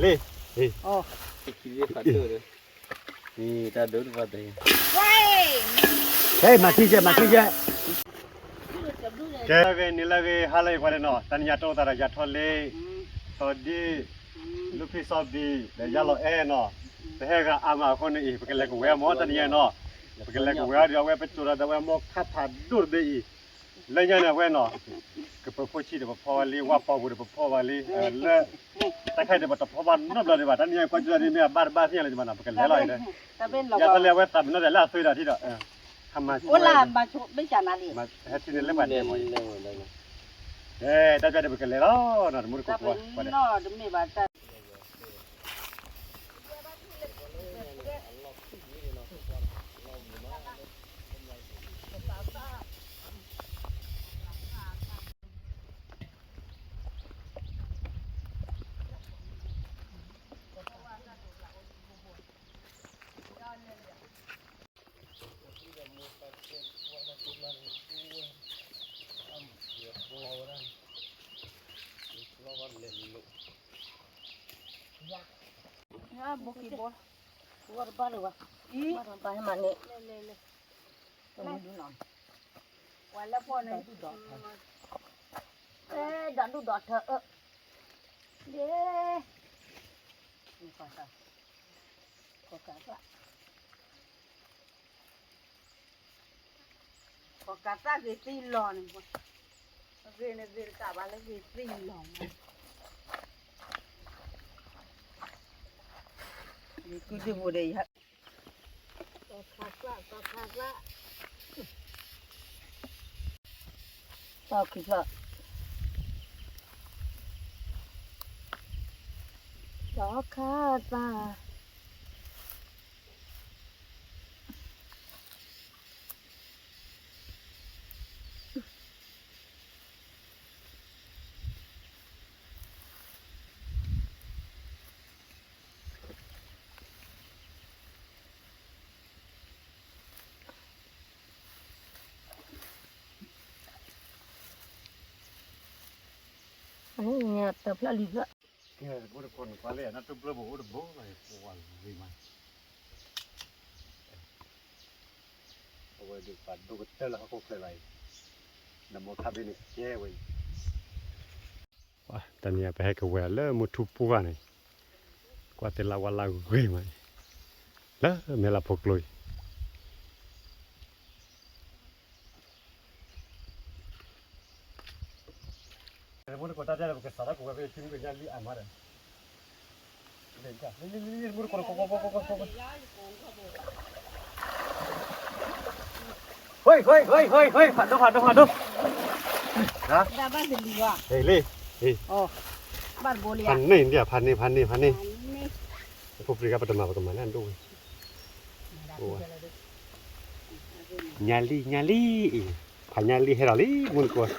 လ့ၣ်, တၢ်ဒိၣ်တဘၣ်တဲ, ဟဲ မၤထံကဲ မၤထံကဲ, ကဲဂ့ၤ နံၤလၢဂ့ၤ ဟါလၢဂ့ၤ ကွၢ်လၢနီၤ, တနံၤညါတအိၣ်သးဒီးယၤထီၣ်လ့ၣ်, စီၤဒ့ၣ်, လူဖံစီဘံၣ် ဒီးယၤလီၤအဲၣ်နီၤ, ပဟဲဂၤအါမးအဃိန့ၣ်အံၤ ပကလဲၤကဝဲၤအီၤမၢ်တနံၤညါနီၤ, ပကလဲၤကဝဲၤအီၤဒီး အဝဲပစိာ်ဒီး ဒီးအဝဲမိၢ်ခါဖးဒိၣ်တဘ့ၣ်အံၤ, လၢညါန့ၣ် အဝဲနီၤ, ကပၢၤဖိဆံးဒီးပဖီဝဲလံ, ဝၣ်ပီပူၤဒီးပဖီဝဲလံ, လၢ တၢ်ခါအံၤဒီးပတဖီဘၣ်နီတဘျီဒံးဘၣ်, တနံၤညါကွၢ်ကၠူၣ်ဒ်မ့ၢ်အဘၣ်တဘၣ်သ့ၣ်ညါလၢၤဘၣ်နီၤ, ပကလဲၤလီၤအံၤ, ယၤထီၣ်လ့ၣ် အဝဲသးပ့ၤနီၣ်ဒီးလၢအသွံဒီးထံဒီး, ဟဲမၤဆိ, ဟဲထံန့ၣ်လၢပှၤဒဲးမီၤအံၤ, တၢ်ပျၢ်ဒီးပကလဲၤလီၤနီၤ, တမူတကိးကွၢ်, ဘိခံဘိ, ဝဲတဘၣ်လၢၤဘၣ်, ဘၣ်ဟဲမၤန့ၢ်, တမူဒုနီၤ, ဝဲလၢဖီန့ၣ်, အဲ ဒီဒူၣ်ဒီထၢအၢ, ဒ့, ကီၢ်ကးသၣ်, ကီၢ်ကးသၣ်ဂ့ၤသံလီၤန့ၣ်, ဂ့ၤန့ၣ်ဂ့ၤတကးဘၣ်လၢဂ့ၤသံလီၤ, ကုဒုၣ်ဖိဒီးယၤ, ကီၢ်ခးသၣ်, ကီၢ်ခးသၣ်, ကီၢ်ခးသၣ်, ကီၢ်ခးသၣ်. တၢ်ဖျၢၣ်လံဖျၢၣ်, ကဲ တဘိတခီန့ၣ် ကွၢ်လၢနၢ်တူၢ်ဘျၢဘိအိၣ်တဘိလီၤ, ပှၤဂ့ၤမး, အဝဲဒုးပာ်ဒိၣ်ကတၢၢ်လၢဟီၣ်ခိၣ်ချၢလီၤအံၤ, နမိၢ်ခါဘ့ၣ်န့ၣ်ကဲဝဲအံၤ, တနံၤအံၤ ပဟဲကဝဲၤလၢမုၢ်ထူၣ်ပှၢ်န့ၣ်, ကွၢ်သ့ၣ်လၢဝါလၢဂ့ၤမးအံၤ, လၢမဲာ်လးဖိကျိအံၤ ဟ့ၣ် ဟ့ၣ် ဟ့ၣ် ဟ့ၣ် ဖးဒိၣ် ဖးဒိၣ် ဖးဒိၣ်, လ့ၣ်, ဖးန့ၢ် ဖးန့ၢ် ဖးန့ၢ်, ဖိပျံၤဂၤ ပတမၤ ပကမၤန့ၣ်ဒိၣ်ဝဲ, ညါလံ ညါလံအံၤ, ဖးညါလံဟဲဒီးလံ မုၢ်နကိး ပှၤညါလံ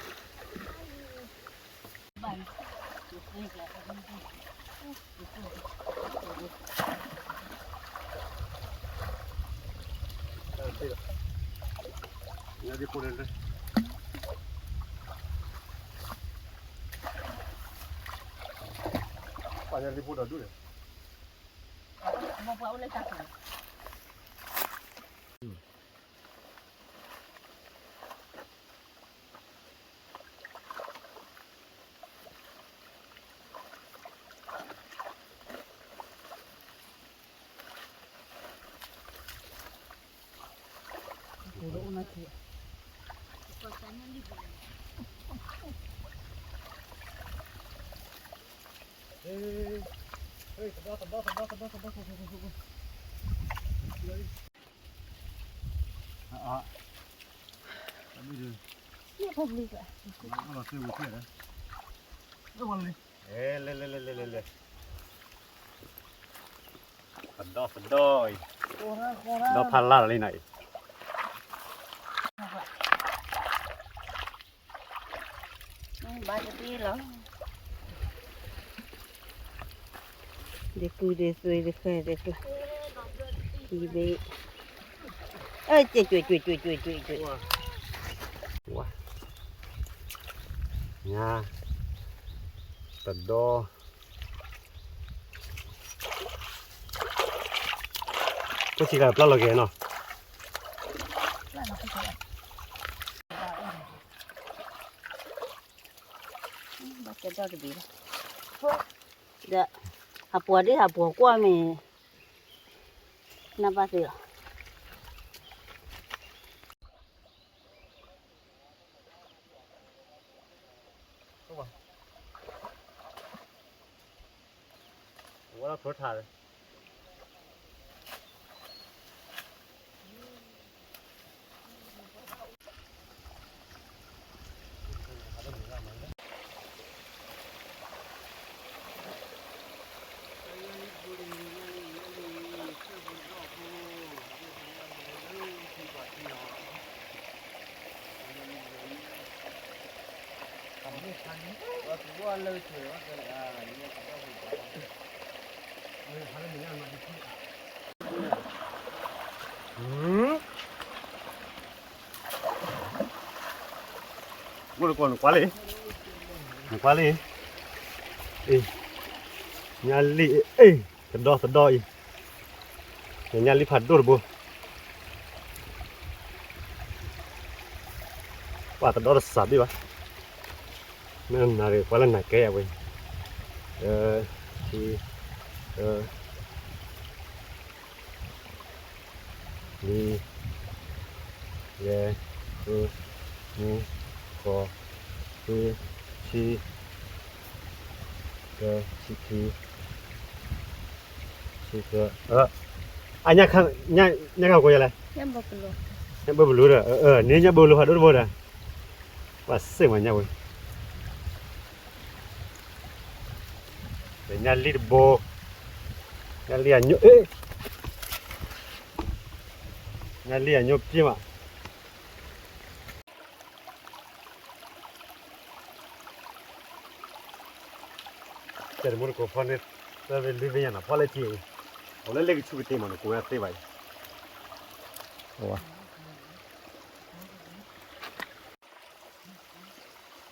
ဖိဒီးဒူၣ်န့ၣ်, လဲၤ လဲၤ လဲၤ လဲၤ လဲၤ, ပဒီဖးဒီအံၤ, ဒီဖးလၢ်လီၤလံနီၤအံၤ, ဘၣ်တဘ့ၣ်လီၤ, ဒ့ကူဒ့သွံဒ့ဃဲဒ့ဃဲ, ဒ့ဘ့ၣ်, အဲ ကွ့ကွ့ကွ့ကွ့ကွ့ကွ့ကွ့, ဝါ, ညါ, ပဒီ ပဒီ ဖိဆံးကပျၢ်လီၤက့ၤနီၤ. ဒီး ဟးပှၤဒ်ဟးပှၤကွၢ်မ့ၢ် နၢ်ပၢၢ်သ့လီၤ. ဝဲဒၣ်ဖိထါ နကွၢ်လံ, နကွၢ်လံ, အ့ၣ်, ညၣ်လံၣ်, အ့ၣ်, သဒီသဒီအံၤ, ညၣ်လံၣ်ဖးဒိၣ်တဘိ, ပှၤသဒီတစးဘ့ၣ်ဘၣ်, မ့ၢ်နၤရ့ၣ် ကွၢ်လၢနၤကဲယၤဝဲ, တၢ, ခံ, တၢ နွံ, ယဲၢ်, ဃု, နွံ, ဃိး, ခွံ, ဆံ, တၢ, ဆံခံ, ဆံသၢ, အ, အ, ညၣ်ခါကိးယၤလဲၣ်, ညၣ်ဘၢဘလူဒီး, အ, နညၣ်ဘၢဘလူဒီး, ပှၤစ့ၢ်မၤညၣ်ဝဲ ညၣ်လံၣ်တဘိ, ညၣ်လံၣ်အညိ, ညၣ်လံၣ်အညိပျ့ၢ်မး, တဲတမူတကိးဖီန့ၣ်, သၢဘ့ၣ်လွံၢ်ဘ့ၣ်ညါနီၤ ဖီလၢထံအံၤ, အိၣ်လၢလ့ၣ်ကဆူကတ့ၢ်မးန့ၣ် ကိးဝဲသ့ဘၣ်အံၤ, အိၣ်ဝဲ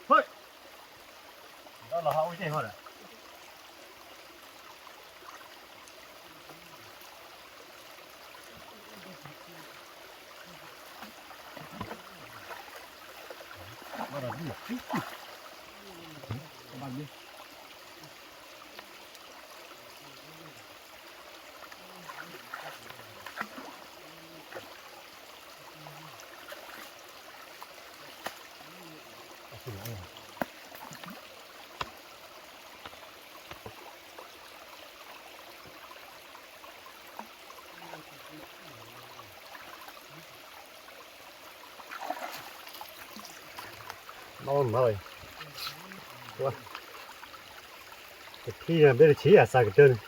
ဟဲ, ဒီးလီၤဟးအိၣ်ကဲဟီဒီး, ဘၣ်ဒီးဒ်, ဘၣ်ဒ် နီၢ်မၤလီၤ, တထံၣ်န့ၣ် ဘ့ၣ်တဆံးအစးကတၢၢ်န့ၣ်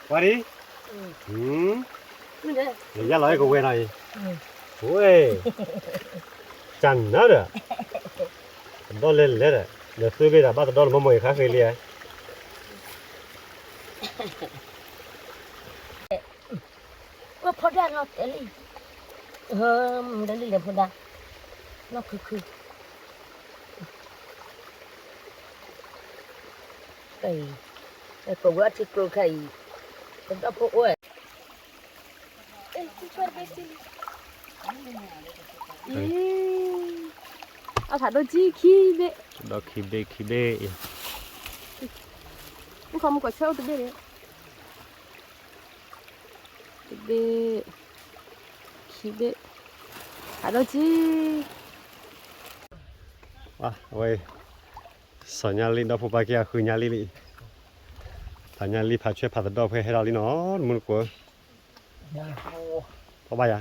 ပှၤဒ်, ယၤလီၤအဲၣ်ကဝဲနီၤအံၤ, ဝဲ, ကနၤဒီး, သဒီလဲၤလဲၤဒီး, ဒီးသုဘ့ၣ်ဒီး ဘၣ်သဒီလီၤမီၢ်မီၢ်အံၤ ခါဃ့လံဧါ အိၣ်ဖီဒါနီၢ်တဲလံ, ဟၢမၤဒၢလံလဲၤဖီဒါ, နီၢ်ခုခု, အံၤ, ပဝဲအထံကျိခဲအံၤ, ပဒီဖိအိၣ်ဝဲ, အဖးဒိၣ်ကံခံဘ့ၣ်, ဒီးခံဘ့ၣ်ခံဘ့ၣ်အံၤ, မုၣ်ခီမုၣ်ကွၢ်ဆၢအိၣ်တဘ့ၣ်န့ၣ် တဘ့ၣ်, ခံဘ့ၣ်, ဖးဒိၣ်ကံ, အဝဲ, စီၤညါလံၣ်ဒီဖိပၢ်ခံဂၤဃုညါလံၣ်လံ, ဖးညါလံၣ်ဖးဆွဲဖးသဒီဖဲဟဲဒီးလံနီၤ တမူတကိး, ဖီဘၣ်ယၤ ဒ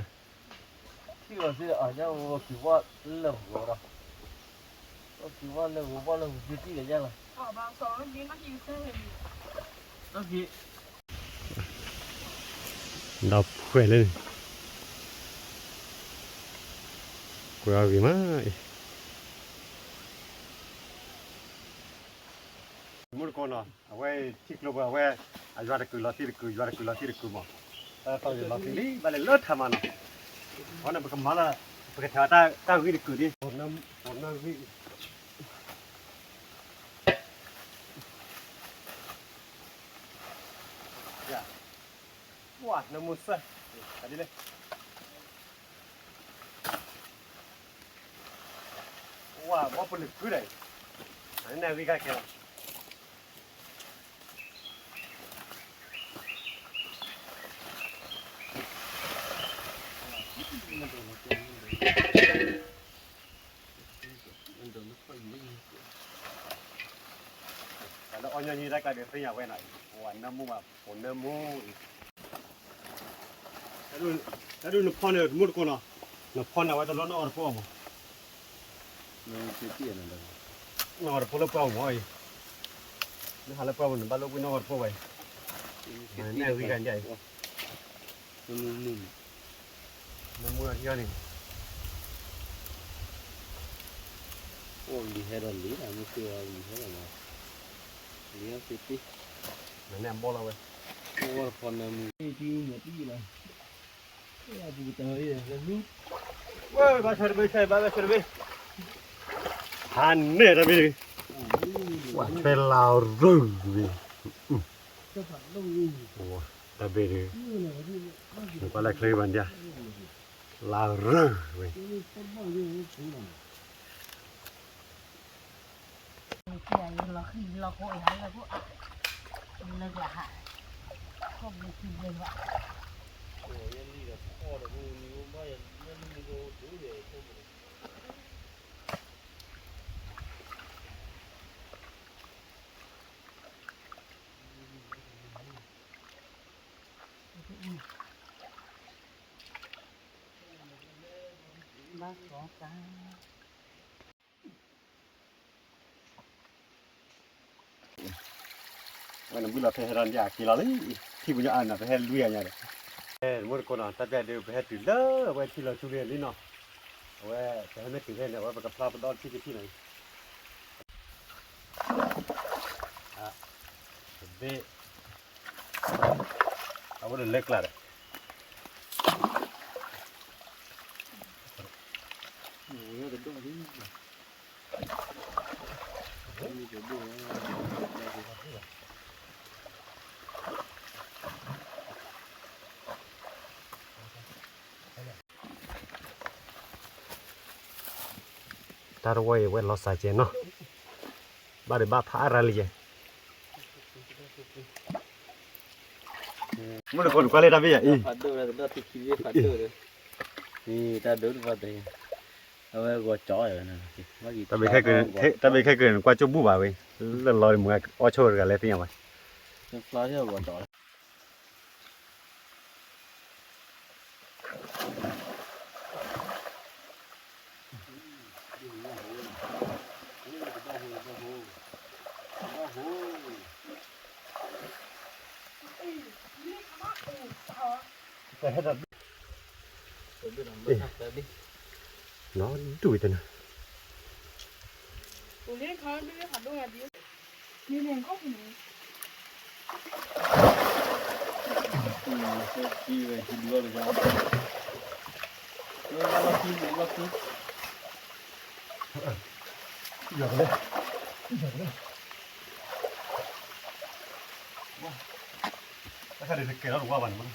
ီးဖှဲးလၢန့ၣ်, ကွဲးအဂ့ၤမးအံၤ, အဝဲထံကျိပှၤဝဲ အယွၤတကုာ်လီၤသံတကုာ် ယွၤတကုာ်လီၤသံတကုာ်မး, တၢ်တီၢ်ယလီၤသံလံ ဘၣ်လဲၤလၢထးမးနီၤ, အဃိန့ၣ် ပကမၤလၢ ပကထၢၣ်တၢ်ဂ့ၢ်တကုာ်ဒ် ပနၢဂ့ၢ် နၢမူစၢ် ဒ်လဲၣ် ဝါ ဘီပလၢၤကုဒီး နဂ့ၢ်ကဲလီၤ တၢ်လၢအီၣ်ညီနုၢ်တၢ်ကျါဒီးသ့ၣ်ညါဝဲနီၤ, ပနၢမူဘၣ် ပနၢမူအံၤ, တၢ်ဒုးနဖီန့ၣ်တမူတကိးနီၤ, နဖီန့ၣ်အဝဲတလိၣ်နီၣ်အီၣ်တပိၢ်မး, နီၣ်အီၣ်တပိၢ်လၢပှၢ်ပူၤမးအံၤ, နဟးလၢပှၢ်ပူၤန့ၣ် ဘၣ်လိၣ်ကွံာ်နီၣ်အီၣ်တပိၢ်ဝဲအံၤ, နဂံၢ်ဂၤဒ်အံၤ နမူထံအီၤန့ၣ်, အိၣ်လံဟဲဒီးလံ မ့ၢ်သ့အီၤလံဟဲဒီးလံ, လံအီၤသ့တ့ၢ်, နန့ၣ်အဘီၣ်လီၤဝဲ, အိၣ်ဝဲတဖီနၢမူ, ဝဲဘၣ်ဆၢတဘ့ၣ်ဆၢဘၣ်ဘၣ်ဆၢတဘ့ၣ်, ဟါန့ၣ်တဘ့ၣ်, ဝဲဖဲလၢရၢၢ်ဝဲ, တဘ့ၣ်ဒုး, နကွၢ်လၢချ့ဘၣ်ဒၣ်, လၢရၢၢ်ဝဲ ဘၣ်စီၤကါ ဝဲနဘုလီၤဖဲဟဲဒီးယက့ၤလီၤလံ, ထံပူၤညီအါန့ၣ် ပဟဲလွံၢ်အညါဒီး, မုၢ်တကိးနီၤ တၢ်ပျၢ်ဒုး ပဟဲတုၤလၢအဝဲထံလီၤဆူန့ၣ်လံနီၤ, အဝဲပဟဲမ့ၢ်တုၤဖဲန့ၣ် အဝဲပကဖျါပဒီတထံၣ်တထံၣ်နီၤ, တဘ့ၣ် အဝဲဒၣ်လဲၤကျါဒီး တၢ်တဝီအံၤ ဝဲလီၤစၢ်ကဲနီၤ, ဘၣ်ဒုးဘၣ်ဖးအါရၤလံယဲ, မုၢ်နကိးနကွၢ်လၢတၢ်ဘ့ၣ်ယၤအံၤ, ဖးဒိၣ်လၢတဒီၣ်တခံဘ့ၣ်ဖးဒိၣ်ဒီး, တၢ်ဒိၣ်တဖၣ်တယၤ, အဝဲဂီၤကၠီဝဲ, တၢ်ဘ့ၣ်ခဲကၢၢ်နကွၢ်ကၠိၣ်ဘူၣ်ဘၣ်ဝဲ, လၢလီၤမုၢ်အီၣ်ဆိၣ်တဂၤလဲၣ်သ့ၣ်ညါဘၣ် နီၢ်ဒုးဝဲတနၤ ယၤကလဲၣ် ယၤကလဲၣ် တၢ်ခါဒ်တကဲထီၣ်တဝါဘၣ်န့ၣ်မး,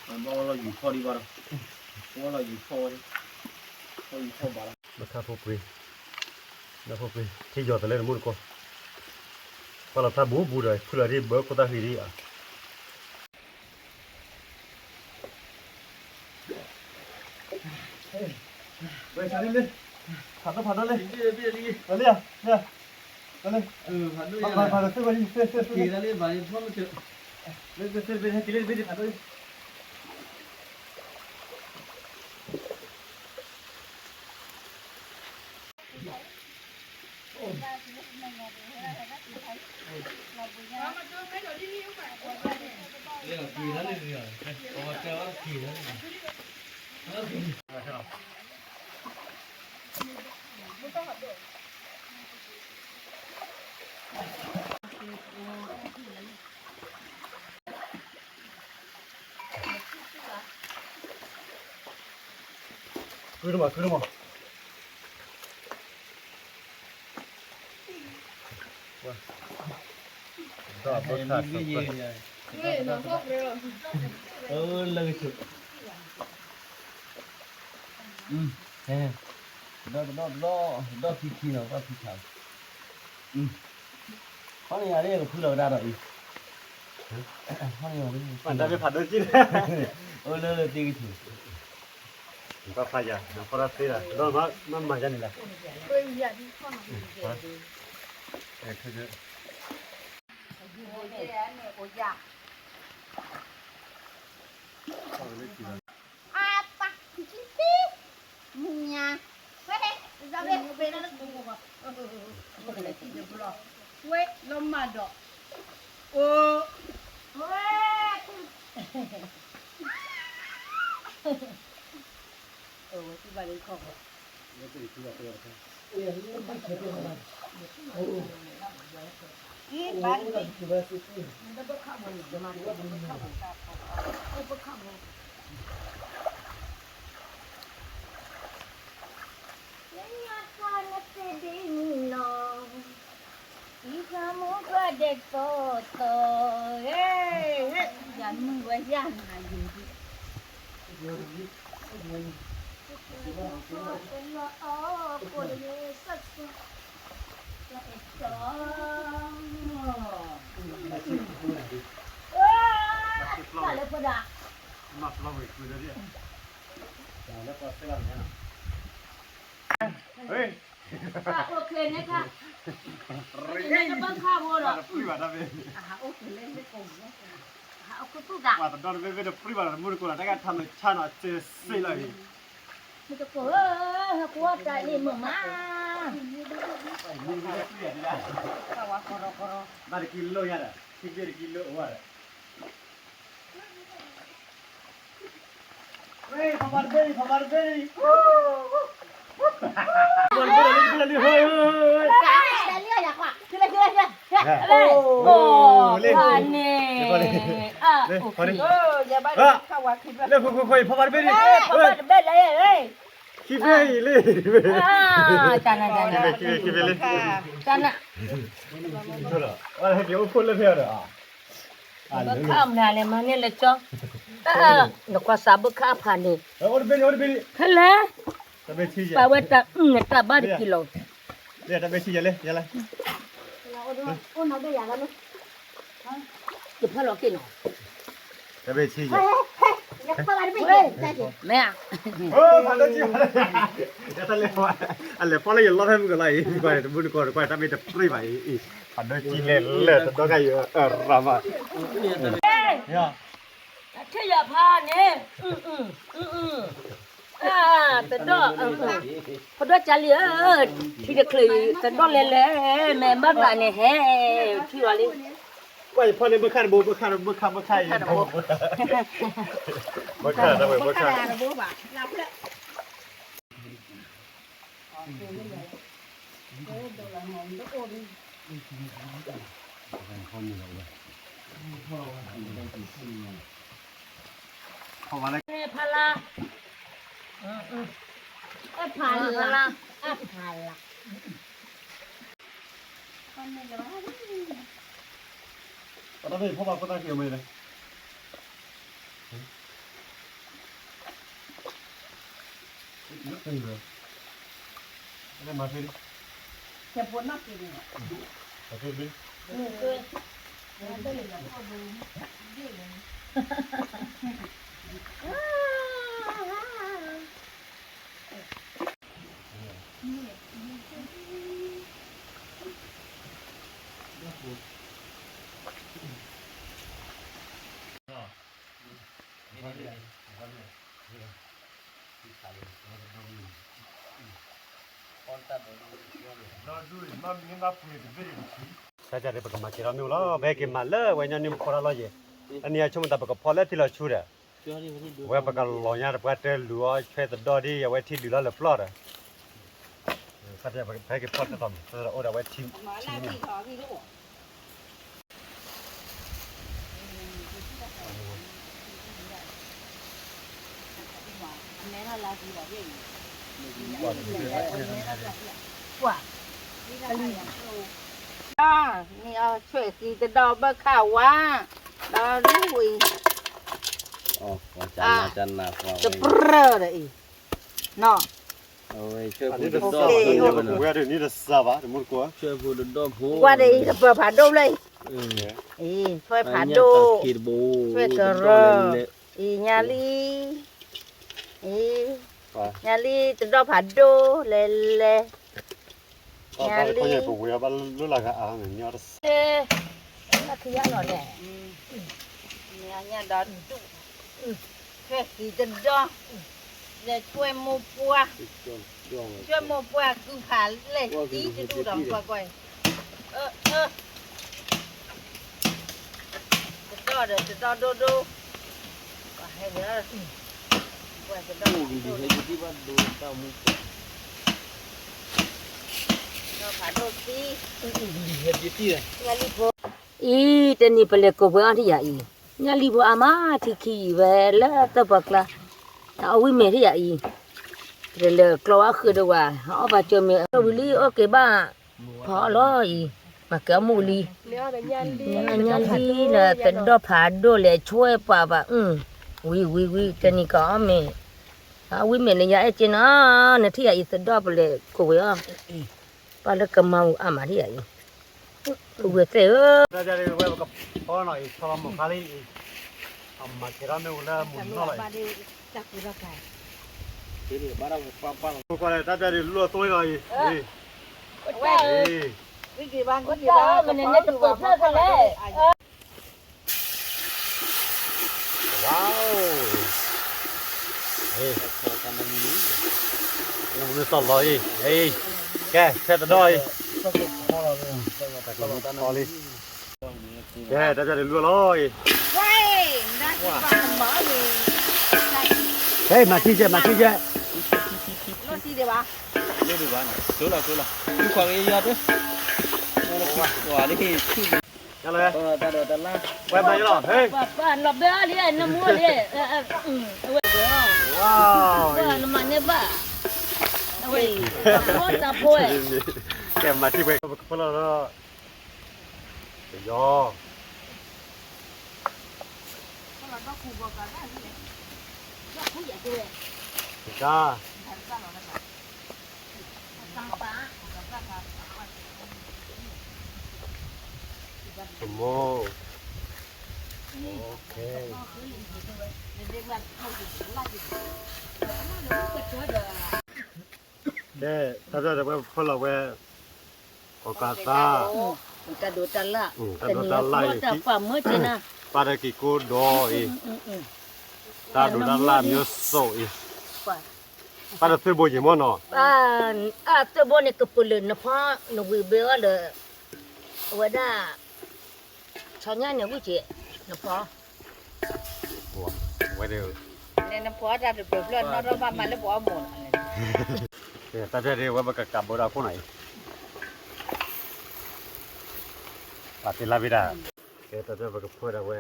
ဘၣ်ဝဲလီၤယူၤဖီၣ်ဒံးဘၣ်ဒီး, ဘၣ်ဝဲလီၤယူၤဖီၣ်ဝဲ, ဖီၣ်ယူၤဖီၣ်ဘၣ်ဒီး, ဘၣ်ခါဖိပှ့ၤ, ဘၣ်ဖိပှ့ၤ ထံယီၤတလဲတမူတကိး, ကွၢ်လီၤဖျါဘူးဘူးဒီး ဖုလီၤဒ်ဘၢခိၣ်သၣ်ဟံးဒ်အံၤ ဝဲဆါလံလံ, ဖးဒိၣ်ဖးဒိၣ်လံ, လံဧါ, လံဧါ, ဖးဒိၣ်, ဖးဒိၣ်, သ့ၣ်ဝဲလံ, သ့ၣ်သ့ၣ်သ့ၣ်, လံသ့ၣ်သ့ၣ်သ့ၣ်, ဟဲက့ၤလံတဘ့ၣ်လံ ဖးဒိၣ်လံ. ကုတမး ကုတမး, ဒီးဘၣ်ခါဆိ, လၢကဆိ, ဒီး ဒီး ဒီး ဒီးခံခံနီၤ ဘၣ်ခံခါ, ခီန့ၣ်ယၤလၢယကဖုလီၤကဒါဒီးအံၤ, ခီန့ၣ်ယၤလၢ, အိၣ်လၢလၢသ့ကဆိ, ဘၣ်ဖးယၤ နဖီတၢ်သ့ဒီး ဒီးမၤယၤန့ၣ်လီၤ. အပၢ်, မုၢ်ညါ, ဝဲ, ဝဲလီၤမၢ်ဒီး, အိၣ်, ဝဲ, အဝဲသံဘၣ်လၢခီၣ်, အံၤဘၣ်, လၢညါတၢ်နသ့ဒ်နီၤ, အံၤသးမိၢ်ပှၢ်ဒဲးသီသီ, ဟဲ, ဟဲ, ယမုၢ်ဝဲယၤနၤယိၤဒံး, ကလီၤအီၣ်ကိၣ်တဂ့ၤ, စီၤအဲၣ်စီၤ, တၢ်လၢဖိဒၣ်, မၤပျီဝဲကွံာ်လၢဒ်, လၢပှၤသ့လီၤန့ၣ်, ဟဲ, အိၣ်ချ့န့ၣ်ခါ, တဘၣ်ခါဘိဒီး, အိၣ်ချ့လၢန့ၣ်ကိးမး, ပှၤတဒီတဘ့ၣ်ဘ့ၣ်တပြံၢ်ဘၣ်ဒီး တမူတကိးလီၤ တၢ်ကထါမ့ၢ်ဆါနီၤ စ့စ့လီၤအံၤ, မ့ၢ်တကိးဧၢ, ကွၢ်တၢ်လံမုာ်မး, ဘၣ်တကံလိညါဒီး ခံဘ့ၣ်တကံလိအိၣ်ဒီး ဖီမၤတဘ့ၣ်လံ ဖီမၤတဘ့ၣ်လံ, လၢ ဖီမၤတဘ့ၣ်လံ, ခံဘ့ၣ်အံၤလံ, ခံဘ့ၣ်လံ, တၢ်နး, တၢ်နး, ဟဲက့ၤအိၣ်ခိၣ်လၢဖဲဒီး ဘၣ်ခါအမနုၤလဲၣ် မၤန့ၢ်လၢကၠီ, နကွၢ်စးဘၣ်ခါအဖးန့ၣ်, ဖဲလဲၣ်, ပာ်ဝဲတၢ်အုၣ်န့ၣ် တၢ်ဘၣ်တက့ၢ်လီၤ, ယဖးလီၤက့ၤနီၤ, မ့ၢ်ဧါ, အလဲၤဖီလၢယလီၢ်ဖဲမုၢ်ကလါအံၤ, တမူတကိးတကွၢ် တၢ်မ့ၢ်တပြံၢ်ဘၣ်အံၤ, ဖးဒိၣ်ကံလဲၤလဲၤတဒီကါယၤ, ရၤမး ထံၣ်ယၤဖးန့ၣ်, သဒီၣ်, ဖးဒိၣ်ကၢ်လံဧၢ, ထံတချုးအံၤ သဒီၣ်လဲၤလဲၤ, မ့ၢ်ဘၣ်သးန့ၣ်ဟဲ, ထံၣ်အီၤလံ, ကွၢ်ယဖီန့ၣ် ဘၣ်ခါတဘိ ဘၣ်ခါတဘိ ဘၣ်ခါဘၣ်ခါ, ဘၣ်ခါတဘိ ဘၣ်ခါတဘိဘၣ်, ဖးလၢ, ဖးလၢ, ဖးလၢ, ပတၢ်ဖဲဖီၣ်ဘၣ်ဖိတၢ်ခံအမဲာ်လဲၣ်, မၤဖဲ, မၤဖဲ, တၢ်ကဒီး ပကမၤကဲထီၣ်မ့ၢ်အိၣ်လီၤ, ပဟဲက့ၤမၤလၢဝဲညီနုၢ်ဖိတၢ်လီၢ်ယဲၢ်, အနံၤအဆိကတၢၢ် ပကဖီလၢထံလီၤဆူဒီး, ဝဲပကလီၤညါတပှၢ်တၢၢ်လူၤအီၣ်ဆွဲသဒီၣ်ဒ် အဝဲထံဒုးလီၤလၢပျီဒီး, ပဟဲက့ၤဖီတၢ်သီၣ်မး အိၣ်ဒီးဝဲထံ, ထံမ့ၢ် မဲလၢလၢကံဘၣ်ဘ့ၣ်န့ၣ် ကွၢ်, မ့ၢ်အီၤဆွဲၣ်ဃံတဒီဘၣ်ခးဝါ, ဒီးလၢဝံၤ, တပြၢၢ်ဒီးအံၤ, နီၤ, ဝဲဒၣ်အံၤ တပၢၢ်ဖးဒိၣ်လၢအံၤ, အံၤ ဆွဲၣ်ဖးဒိၣ်, ဆွဲၣ်ကရၢ, အံၤ ညါလံ, အံၤ, ညါလံ တဒီဖးဒိၣ်လဲၤလဲၤ, ညါလံ, ပဝဲဘၣ်လၢလၢ်ဂၤအါန့ၣ်, လၢခံယါလီၤန့ၣ်, ညါဒီးဒူၣ်, ဆွဲၣ်ဃံတဒီ, လဲၤဆွဲၣ်မိၢ်ပှၢ်, ဆွဲၣ်မိၢ်ပှၢ်ကုဖးလဲၢ်သံတဒူၣ်ဒီးကွၢ်ကွၢ်, အၢ အၢ တဒီဒီးတဒီဒိဒိ, ပှၤဟဲဝဲ, ပှၤတဒီ, တဒီဖးဒိၣ်သံ, အံၤ တနံၤပလဲၤကိးပှဲၤအီၤထံၣ်ယၤအံၤ, ညၣ်လံဖိအါမးထံခံအံၤဝဲလၢသၢပှၤကျါ, အဝံၣ်မဲာ်ထံၣ်ယၤအံၤ, တလဲၤကျီဝဲဃုာ်ဒီးဝဲ, အီၣ်ဘၣ်ကၠီမဲာ် အဝံၤလံအိၣ်က့ၤဘၣ်, ဖီအီၣ်လီၤအံၤ, မၤကဲအီၣ်မူလံ, ညၣ်လံလၢသဒီဖးဒိၣ်လဲၤဆွဲၣ်ပှၤဘၣ်, ဝံၤဝံၤဝံၤ တနံၤကအီၣ်မဲာ်, အဝံၣ်မဲာ်န့ၣ် ယၤအဲၣ်က့နီၤ, နထံၣ်ယၤအံၤသဒီပလဲၤကိးဝဲအီၤ, ပှၤလၢကမၤဝံၤအါမးထံၣ်ယၤအံၤ, ပုၢ်ဝဲၢ်သ့ၣ်ဧၢ, တၢ်ဝဲပကဖီနီၤအံၤ ဆီလီၤမိၢ်ခါလံအံၤ, အမၤကဲထီၣ်မ့ၣ်အူလၢမုၢ်နီၢ်လီၤအံၤ, ကွၢ်ကွၢ်လၢတၢ်ပျၢ်ဒုးလိၣ်အသိလီၤအံၤ, ဝါ, မုၢ်နံၤသီၣ်လီၤအံၤ, ကဲ ဆဲးတဒီအံၤ, ကဲ တၢ်ပျၢ်ဒုးလိၣ်လီၤအံၤ, ဟဲ မၤထံကဲ မၤထံကဲ, လိၣ်ဒံးဘၣ်နီၤ ကျိလီၤကျိလီၤ, သူခွါကယီၤတ, ဝါလံ, တၢ်ဒီးတၢ်လၢ်, ဝဲမၤယလီၤ, ပၢ်လီၤဘဲအီၤလံ နမူလံ, အဝဲ, ပၢ်နမၤန့ၢ်ဘၣ်, အဝဲ, တၢ်ဖိတၢ်ဖိ, ကဲမၤထံဝဲ ပကဖီလီၤလီၤ, ကယီၤ, ကဒါ ကမိၢ်, ကဲ တၢ်ပျၢ်ဒီးဝဲဖီလီၤဝဲ, ကီၢ်ကးသး, တၢ်ဒိးတၢ်လၢ်, တၢ်ဒိးတၢ်လၢ်အံၤ, ပၢ်ဒီးက့ၤကိးဒီးအံၤ, တၢ်ဒိးတၢ်လၢ်မ့ၢ်စိးအံၤ, ပၢ်ဒီးသုးဘိယံၤမ့ၢ်နီၤ, အသုးဘိန့ၣ် ကပလၢၢ်နဖီ, နဝံၤဘၢအီၤဒီး, အဝဲဒၣ်, ဆီညါန့ၣ်ဝံၣ်က့ၤ, နဖီ, ဝဲဒၣ်, နဖီတၢ်တပျၢၤဖျၢၣ်နီၢ်ထီၣ်ဘၣ်မၤလၢပအီၣ်မိၢ်လီၤ, တၢ်ပျၢ်ဒ်ဝဲပကကးဘၢဒီးအခိၣ်နၤအံၤ, ပာ်သ့လၢ်ဘ့ဒၣ်, ကဲ တၢ်ပျၢ်ပကဖှဲဒီးဝဲ,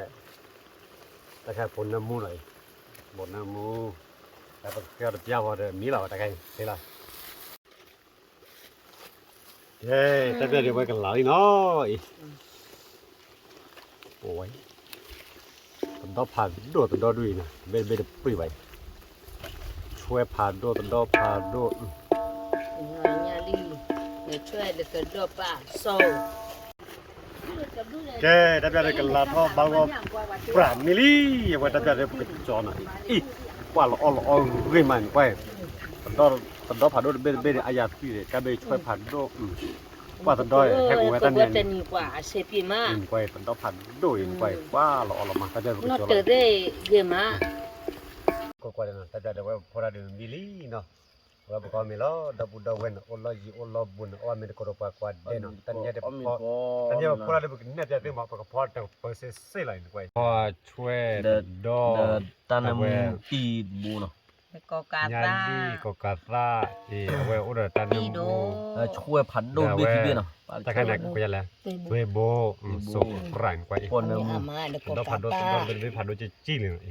တၢ်ခါဖိနၢမူလီၤအံၤ, ဖိနၢမူ, တၢ်ပကဃ့အီၤတပျၢ်ဝဲဒီးမံလီၤဝဲတၢ်ခါအံၤ သ့လီၤ ကဲ တၢ်ပျၢ်ဒ်ဝဲကလၤလံနီၤအံၤ, အိၣ်ဝဲ, တဒီဖးဒိၣ်တဒီဒူၣ်အံၤနီၤ ဘ့ၣ်တဘ့ၣ်တပြံၣ်ဘၣ်အံၤ, ဆွဲဖးဒိၣ်တဒီဖးဒိၣ်, ညါလံ, ဆွဲဒီးတဒီပာ်စီၤ ကဲ တၢ်ပျၢ်ဒီးကလၤထီၣ်ဘၣ်ဂီၢ်, ပြၢ်မံလံ, အဝဲတၢ်ပျၢ်ဒီးပကကၠီနီၤ, အံၤ, ကွၢ်လီၤအီၣ်လီၤအီၣ်ဂ့ၤမးန့ၣ်ကွၢ်, တဒီဖးဒိၣ်တဘ့ၣ်တဘ့ၣ်န့ၣ် အယၤသွံၣ်န့ၣ် တၢ်ဘ့ၣ်ဆွဲဖးဒိၣ်, ကွၢ်တဒီ ဟဲကဝဲတၢ်န့ၣ်, ကွၢ်တဒီဖးဒိၣ်အံၤန့ၣ်ကွၢ် ကွၢ်လီၤအီၣ်လီၤမး တၢ်ပျၢ်ပကကၠီလီၤ, ကွၢ်ကွၢ်န့ၣ် တၢ်ပျၢ်ဒီးဝဲဖိတၢ်ဒုးမံလံနီၤ, အဝဲပကီၢ်မ့ၢ်လီၤ ဒီပုၢ်ဒီဝဲၢ်န့ၣ် အိၣ်လီၢ်ယံၤအိၣ်လီၢ်ဘူးန့ၣ် အိၣ်မ့ၢ်တကိးဒီးပှၤကွၢ်ဒဲးနီၤ, တနံၤညါတဖိ, တနံၤညါပဖိတၢ်ဒုးပကနဲၣ်ပျၢ်သုမး ပကဖီတပၢၢ်စ့ၢ်စ့ၢ်လီၤအံၤန့ၣ်ကွၢ်, ဖီဆွဲဒီး, တၢ်နၢမူတံၤတဘိနီၤ, ညါလံ ကီၢ်ကးသၣ်အံၤ အဝဲအိၣ်ဒီးတၢ်နၢမူ, ဆွဲဖးဒိၣ်တဘ့ၣ်ခံဘ့ၣ်နီၤ, တၢ်ခါန့ၣ်ကွၢ်လၢ, သွဲဘိ, စိးပြၢ်န့ၣ်ကွၢ်အံၤ, တဒီဖးဒိၣ်တဒီတဘ့ၣ်ဖးဒိၣ်ကံကံလံနီၤအံၤ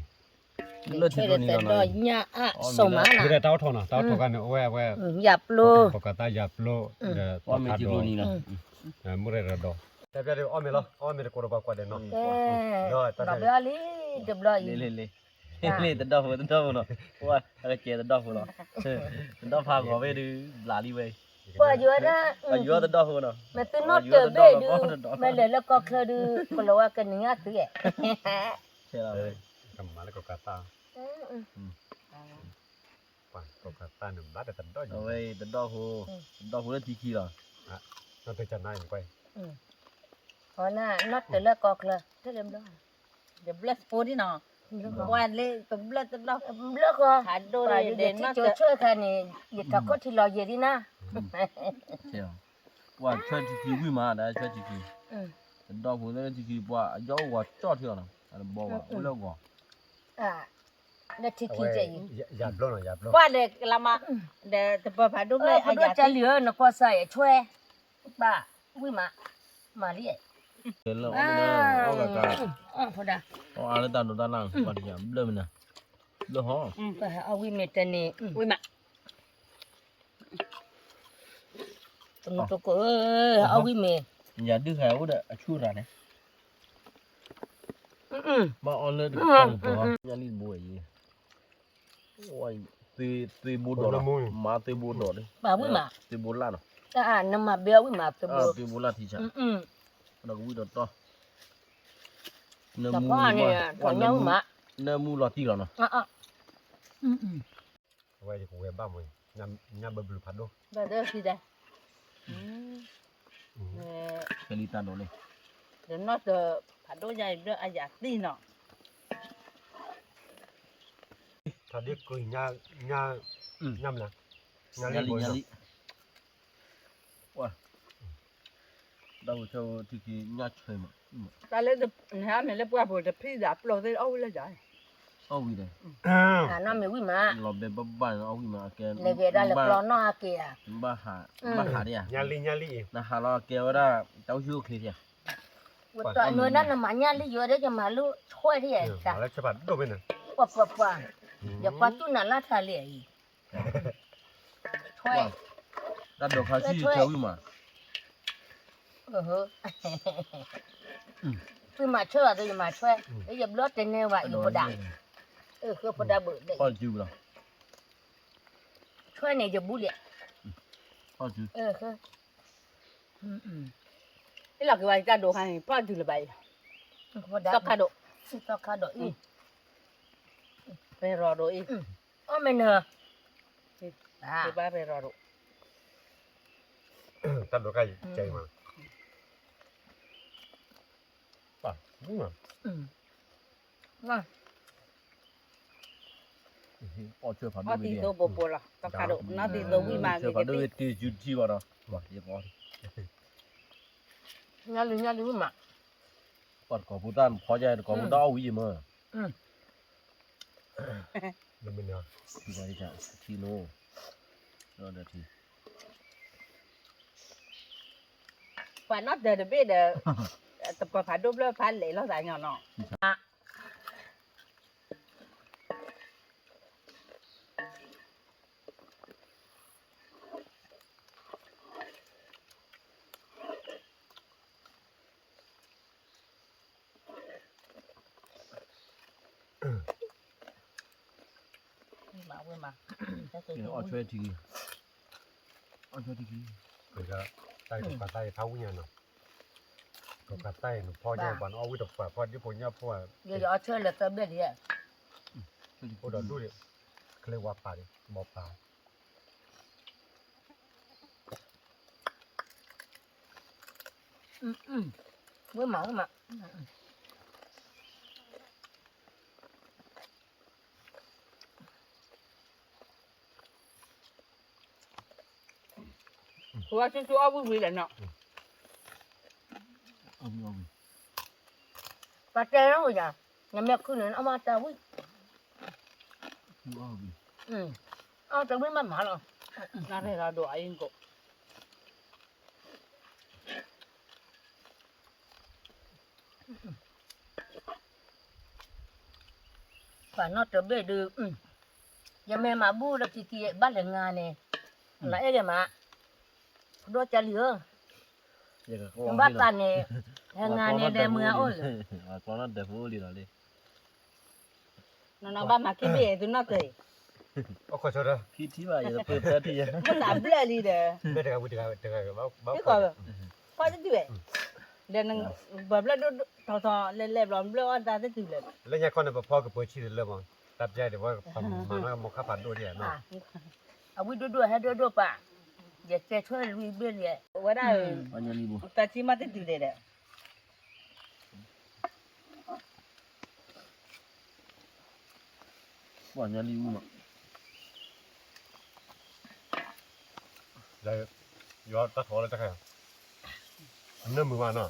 လၢထံကျိနံၤလီၤနီၤ, တၢ်အိၣ်ထီၣ်နီၤ, တၢ်အိၣ်ထီၣ်ခါန့ၣ် အဝဲ အဝဲ ယၤပျိ, ပကၤသၣ်ယၤပျိ, ဒီးပီၣ်မ့ၢ်ထံကျိနံၤလီၤ, မုၢ်ရဲၣ်ဒီးဒီး, တၢ်ပျၢ်ဒ်အီၣ်မ့ၤလီၤ, အီၣ်မ့ၤတကိးဒီးပှၤကွၢ်ဒီးနီၤ, ဒီးတၢ်ပျၢ်လံ, တဘျီအံၤ, လံလံလံ, တဒီၣ်ဖိတဒီၣ်ဖိလီၤ, ပှၤအကဲတဒီၣ်ဖိလီၤ, တဒီၣ်ဖးဂီၤဝဲဒုး ဘျးလံဝဲ, ပှၤယိၤဒၣ်, ပှၤယိၤတဒီၣ်ဖိနီၤ, မ့ၢ်သုနီၣ်တၢၤဘ့ၣ်ဒုး, မ့ၢ်လဲၤလၢကီၢ်ချၢဒုး, ကလီၤဝဲကနံၤအါသုဧါ, ကမၤလၢကီၢ်ကၤသၣ် ပှၤကီၢ်ကၤသၣ်န့ၣ် ဘၣ်တတဒီၣ်ယံၤ, အဝဲတဒီၣ်ဖိ, တဒီၣ်ဖိလၢထံခံလီၤ, နီၢ်တၢ်ကနါအံၤကွၢ်, အီနၢ်နီၢ်တၢၤလၢကီၢ်ချၢ, တဘျၢၣ်စပိဒ်နီၤ, ပှၤလၢတဘျၢၣ်တဒီၣ်, ဘျၢၣ်ဃီ, ယထံၣ်ကၠိဆှၢခါန့ၣ်, ယထီၣ်ခိၣ်ထံလီၤယဲၤဒ်နၤ ပှၤဆွဲထံခံဝံၣ်မး ဒီးဆွဲထံခံ, တဒီၣ်ဖိလၢထံခံ ပှၤအယီၣ်အိၣ်ဂီၤကၠီၣ်ထံအီၤနီၤ, အတဘီဘၣ် အိၣ်လၢဂီၤ, လၢထံခံကဲအံၤ, ယၤဘျီနီၤ ယၤဘျီ, ပှၤဒီးကလၤမး, ဒီးတပၢၤဖးဒိၣ်ဘျီ, ဖးဒိၣ်ကလံၤဧၢ နကွၢ်စၢ်ယဲၤဆွဲ, ဘၣ်ဝံၣ်မး, မၤလံ, လၢအီၣ်မ့ၤ, အီၣ်ကကါ, အီၣ်အါလၢတၢ်ဒိးတၢ်လၢ်, ဘျၢၣ်မ့ၢ်နၤ, ဘျၢၣ်ဟီ, အီၣ်ဝံၣ်မ့ၤတန့ၢ်, ဝံၣ်မး တမူတကိးဧၢ, အီၣ်ဝံၣ်မ့ၤ, ယၤဒုးဟဲအိၣ်ဒီးအဆူၣ်ရၤန့ၣ်, ဘၣ်အီၣ်လၢတကပၤ, ညၣ်လံၢ်တဘိအံၤ, သွ့ဘိဒီးလီၤ, မၤသွ့ဘိဒီးလံ, ပှၤဝံၣ်မး, သွ့ဘိလၢ်နီၤ, နမၤဘဲအီၣ်ဝံၣ်မး, သွ့ဘိလၢ်ထံဆး, ဒီးကဝံၣ်ဒီးတီၢ်, နမူန့ၣ်, နမူလီၤတံၢ်လီၤနီၤ, အဝဲယကဝဲၤဘၣ်မး, ညၣ်ဘၢဘျုးဖးဒိၣ်, ဖဲလံတၢ်ဒိးန့ၣ်, ဒီးနီၢ်တၢၤဖးဒိၣ်ညါအံၤဘျၢၣ်အယၤသံနီၤ, ဖးဒိၣ်က, ညၣ်မနၤ, ညၣ်လံ, ညၣ်လံ, ပှၤ, ဒီးဝဲထီၣ်ထံခံညၣ်ဆွဲမး, တၢ်လၢနဟဲမ့ၢ်လၢပှၢ်ပူၤတဖံးသးပျီသ့ၣ်အီၣ်ဝံၣ်လၢယၤ, အီၣ်ဝံၣ်ဒီး, နီၢ်မ့ၢ်ဝံၣ်မး, လီၤဘဲဘၣ်ဘၣ်န့ၣ်အီၣ်ဝံၣ်မး, အကဲ, လဲၤကဲဒၣ်လၢပျီနီၢ်အကဲဧါ, ဘၣ်ဟး, ဘၣ်ဟးဒ်ဧါ, ညၣ်လံ, ညၣ်လံ, နဟးလီၤကဲဝဲဒၣ်, တၢ်အိၣ်ဆူၣ်အိၣ်ချ့ဒ်ဧါ, နနမၤညၣ်လံယိၤဒီးယမၤလၢဆွဲဒ်ဧါ, ပှၤပှၤပှၤ, ယကွၢ်တူၢ်နၤလၢထးလံအံၤ ဆွဲ, တၢ်ဒိးခါဆံၣ်ထွဲဝံၣ်မး, သုမၤဆွဲဘၣ်ဒီးယမၤဆွဲ, ယဘျီတန့ၢ်ဘၣ်ယဖိဒၣ်, ဃိဖိဒၣ်ဘၣ်, ဆွဲန့ၣ်ယဘူလံ, ဃ, လီၤက့ၤဝဲတၢ်ဒိးခါန့ၣ် ဖီၣ်တုၤလၢၤဘၣ်အံၤ, သီခါဒိး, သီခါဒိးအံၤ, ရဲၣ်ရီၤဒိးအံၤ, အီၣ်မ့ၢ်နၢၤ, ဘၣ်ရဲၣ်ရီၤဒိး, တၢ်ဒိးခါအံၤ, အီၣ်ဆွဲဖးဒိၣ်ဝံၣ်, အီၣ်သံသိဖိဖိလီၤ, သီခါဒိး, နီၢ်သံသိဝံၣ်မး, ဆွဲဖးဒိၣ်ဝံၣ်တ့ၢ်စုတထံၣ်ဘၣ်ဒီး, ညၣ်လံ, ညၣ်လံဝံၣ်မး, ပှၤတကိးဖိသၣ်ဖီယါ, တကိးဖိသၣ်အီၣ်ဝံၣ်ယံၤမး, ထံနိ, ဒီးထံ ပှၤနီၢ်တၢၤတဘ့ၣ်ဒီး, တပၢၤဖးဒိၣ်ဘျၢၣ်ဖးလဲၣ်လိာ်သးညီနီၤ, အီၣ်ဆွဲထံ, အီၣ်ဆွဲထံခံ, တၢ်အံၤတပှၤသၣ်အံၤဖးဝံၣ်ညါနီၤ, တပှၤသၣ်အံၤနဖီညါပှၤနအီၣ်ဝံၣ်တပှၤဖီဒ်ဖိညၣ်ဖိ, ယအီၣ်ဆွဲလၢသၢဘ့ၣ်ဒံး, အိၣ်ဒီးဒူၣ်ဒံး, ချ့ဝါပာ်ဒံး ဘီပာ် ဝဲမး ဝဲမး, ဝဲဆူၣ်ဆူၣ်အီၣ်ဝံၣ်ဝံၣ်လဲၣ်နီၤ, ပှၤတဲလီၤယၤ, နမ့ၢ်ခုၣ်န့ၣ် အီၣ်မးတၢ်ဝံၣ်, အီၣ်တၢ်ဝံၣ်မးမးလီၤ, နရဲၣ်ဒီးဒိးအအံၤကိး အ ပှၤနီၢ်တဘ့ၣ်ဒုး, ယမ့ၢ်မၤဘူၣ်လၢခံခံဘၣ်လဲၤငါန့ၣ်, နအဲၣ်ဒိးမး, ဒီးကၢ်လံဧၢ, နဘၣ်သးန့ၣ်, ဟဲငါန့ၣ်လဲၤမုၢ်အအိၣ်လံ, နဘၣ်မၤခံဘ့ၣ်သုနီၢ်က့ၤ, မ့ၢ်သးဘျၢၣ်လံဒီး, ဖီတတုၤဝဲ, ဒီးပှၤဘျၢၣ်ဒိၣ်ထီထီလဲၤလဲၤဘျီဘျၢၣ်အီၣ်တၢ်တတုၤလဲၣ်, လၢညါခီန့ၣ်ပဖီကပၢၤဆံးတလၢမး, တၢ်ပျဲဒ်ဝဲပမၤနီၢ်မိၢ်ခါဖးဒိၣ်ဒ်, အဝံၣ်ဒိၣ်ဒိၣ်ဟဲဒိၣ်ဒိၣ်ပာ်, ယကဲဆွဲလွံၢ်ဘ့ၣ်လံ, ဝဲဒၣ်, တၢ်ဆံမးတတုၤလဲၣ်ဒီး ပှၤညါလံမး, ယတၢ်ထီၣ်လၢတၢ်ခါ, နမုာ်မးနီၤ,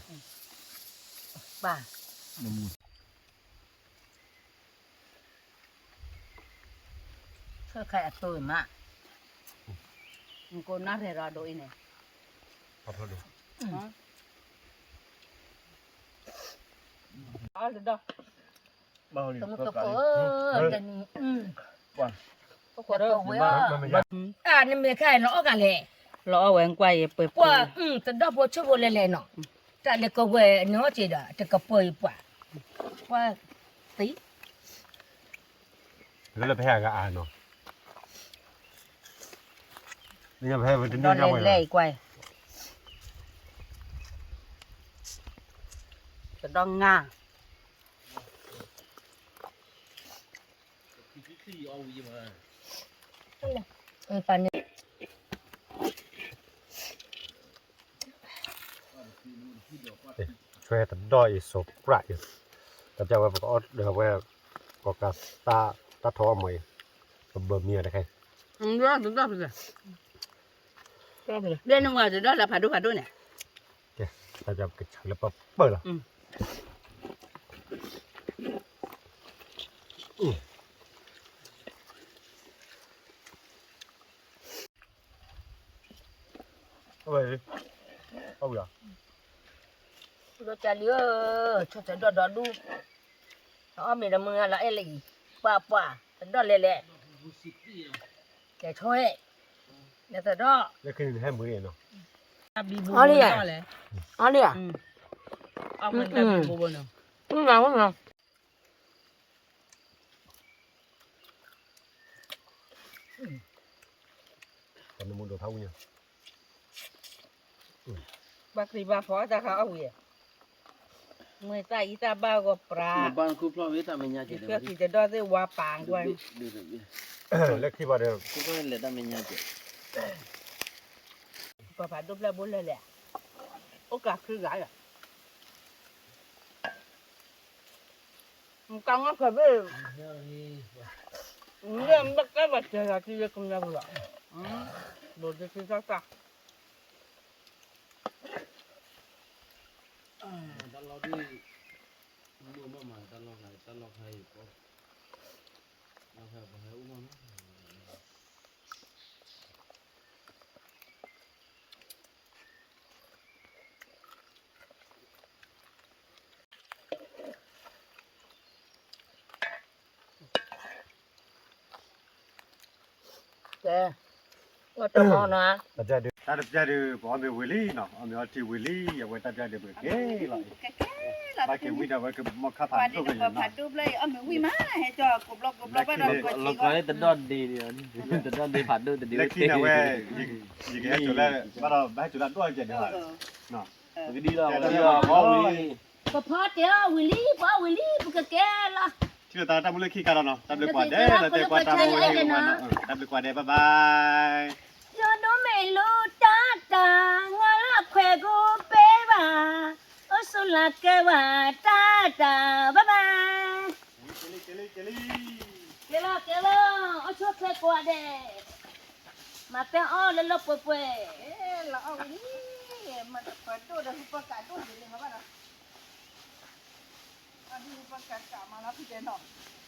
ပၢ်, ဆၢခါအသိမး, နကိးနၢ်ရဲၣ်ဒီးဒိၣ်အံၤန့ၣ်, တဒီ, တမူတကိး, တနံၤ, ဝဲ, နမ့ၢ်ခါအံၤလီၤအီၣ်ဂၤလဲၣ်, လီၤအီၣ်ဝဲကွၢ်ယပှဲၤပှဲၤ, တဒီဖိဆိဖိလဲၤလဲၣ်နီၤ, တၢ်လဲၤကဝဲၤန့ၣ်အီၣ်က့ၤဒီး တကပၢၤယပှၤ, ပှၤသံ လၢလၢပဟဲအဂၤအါနီၤ, ပဟဲဝဲတန့ၢ်ညါဝဲလီၤ, တဒီငါ, ဆွဲတဒီအံၤစိးပြးအံၤ, တၢ်ပျဲဝဲပကအီၣ်ဒီးဝဲ, ကီးကး, တၢ်ထီၣ်အီၣ်မးအံၤ, ပဘၢမံၤအီၤတခါ, တဒီလၢဖးဒိၣ်ဖးဒိၣ်န့ၣ်, တၢ်ပျဲပကဆါလၢပပၢၢ်လီၤ. အဝဲ, အဝဲ, ဒီးကၢ်လံဧၢ, ဆီၣ်တဒီဒီဒူၣ်, အီၣ်မ့ၤဒီးမုၢ်ဂၤလီၤအဲၣ်လၢအံၤ, ပှၤပှၤ, တဒီလဲၤလဲၤ, ကဲဆိ, လဲၤတဒီ, လၢခံန့ၣ်ဟဲမုၢ်အံၤနီၤ, အီၣ်လံဧါ, အီၣ်လံဧါ, အီၣ်မ့ၤတၢ်ဘံဘူဘိနီၤ, ဝဲနီၤ, ဝဲနီၤ. ပှၤနမူဒိၣ်ဖးဝံၤညါ, ဘၣ်ချံဘၣ်ဖီတၢ်ခါအီၣ်ဝံၤ, မ့ၢ်တၢ်အံၤတၢ်ဘၣ်ဂီၤပြး, လၢခံဘၣ်ဒီး, ပှၤဖးဒိၣ်ဖျၢၣ်ဘိလၢလဲၣ်, အိၣ်ကးချံဂၤလီၤ, ကါငီၢ်ဖဲဘ့ၣ်, မ့ၢ်ဘၣ်ကဲဘၣ်စဲးယၤတံၤလၢကမျၢၢ်ပူၤလီၤ, ဘိးတထံတၢ်တၢ်, တၢ်လီၢ်ဒ်, မ့ၢ်မ့ၢ်မၤတၢ်လီၢ်ခါ, တၢ်လီၢ်ခါအံၤ, လီၢ်ခါပှၤဟဲအိၣ်မးနီၤ. ကဲ, တၢ်တပျၢ်ဒုး ပအီၣ်မ့ၤဝံၤလံနီၤ, အီၣ်မ့ၤအီထံဝံၤလံ, အဝဲတၢ်ပျၢ်ဒုးပကကဲလီၤ, ဘၣ်က့ၤဝံၤဒီးဝဲကမီၢ်ခါဖးဒိၣ်ဖဲန့ၣ်နီၤ, လၢခံန့ၣ်ဝဲ, လၢခံန့ၣ်ဝဲ, ယကဟဲစိာ်လၢ, ဘၣ်ဒီးဘၣ်ဟဲစိာ်လၢအဒိၣ်ကဲဒံးဘၣ်, ပဖီတဲအီၣ်ဝံၤလံ, ပအီၣ်ဝံၤလံ, ပကကဲလီၤ. ထံၣ်လိာ်သးတၢ်မူလၢခံကါဒီးနီၤ, တၢ်ဘျုးကွၢ်ဒဲးလၢတဲကွၢ်တၢ်မူဝဲန့ၣ်, တၢ်ဘျုးကွၢ်ဒဲး, bye bye. ယဒိးမ့ၢ်လိတၢ်တၢ်, ငါလၢခွဲးကိးပ့ဘၣ်, အိၣ်ဆိးလၢကဲဝဲတၢ်တၢ်, bye bye. ကဲလီၤကဲလီၤ, အိၣ်ဆိးချ့ကိးဂၤဒဲး, မၤပဲအီၣ်လၢလၢပှဲၤပှဲၤ, လၢအီၣ်ဝံၤလံ, မၤတပှဲၤဒိၣ်ဒီးဟူပကးဒိၣ်ဒ်န့ၣ်ဟီဘၣ်ဒီး, အီၣ်ဒ်ဟူပကးကးမးလီၤဖံတဲနီၤ.